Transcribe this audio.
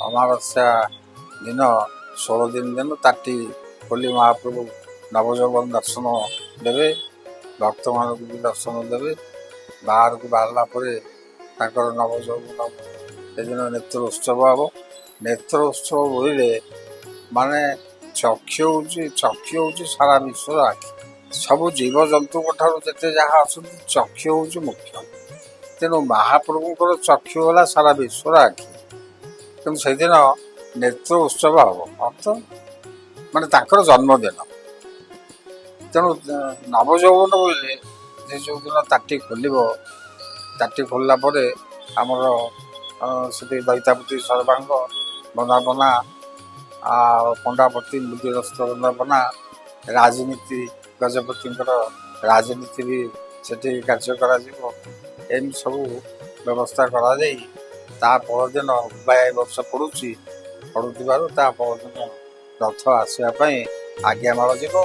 ଅମାବାସ୍ୟା ଦିନ 16 ଦିନ ଦିନ ତାଟି ଖୋଲି ମହାପ୍ରଭୁ ନବଯୌବନ ଦର୍ଶନ ଦେବେ, ଭକ୍ତମାନଙ୍କୁ ବି ଦର୍ଶନ ଦେବେ। ବାହାରକୁ ବାହାରିଲା ପରେ ତାଙ୍କର ନବଯୌବନ ସେଦିନ ନେତ୍ର ଉତ୍ସବ ହେବ। ନେତ୍ର ଉତ୍ସବ ବୋଇଲେ ମାନେ ଚକ୍ଷୁ ହେଉଛି, ଚକ୍ଷୁ ହେଉଛି ସାରା ବିଶ୍ୱର ଆଖି। ସବୁ ଜୀବଜନ୍ତୁଙ୍କ ଠାରୁ ଯେତେ ଯାହା ଅଛନ୍ତି, ଚକ୍ଷୁ ହେଉଛି ମୁଖ୍ୟ। ତେଣୁ ମହାପ୍ରଭୁଙ୍କର ଚକ୍ଷୁ ହେଲା ସାରା ବିଶ୍ୱର ଆଖି। ତେଣୁ ସେଦିନ ନେତ୍ର ଉତ୍ସବ ହେବ, ଅର୍ଥ ମାନେ ତାଙ୍କର ଜନ୍ମଦିନ। ତେଣୁ ନବଯୌବନ ବୋଇଲେ ଯେ ଯେଉଁଦିନ ତାଟି ଖୋଲିବ, ତାଟି ଖୋଲିଲା ପରେ ଆମର ସେଠି ଦଇତାପତି ସର୍ବାଙ୍ଗ ବନ୍ଦାପନା ଆଉ ପଣ୍ଡାପତି ମୁଦିରସ୍ତ ବନ୍ଦାପନା, ରାଜନୀତି ଗଜପତିଙ୍କର ରାଜନୀତି ବି ସେଠି କାର୍ଯ୍ୟ କରାଯିବ। ଏମିତି ସବୁ ବ୍ୟବସ୍ଥା କରାଯାଇ ତା ପରଦିନ ଉବାଇ ବର୍ଷ ପଡ଼ୁଛି, ପଡ଼ୁଥିବାରୁ ତା ପରଦିନ ରଥ ଆସିବା ପାଇଁ ଆଜ୍ଞାମାଳ ଯିବ।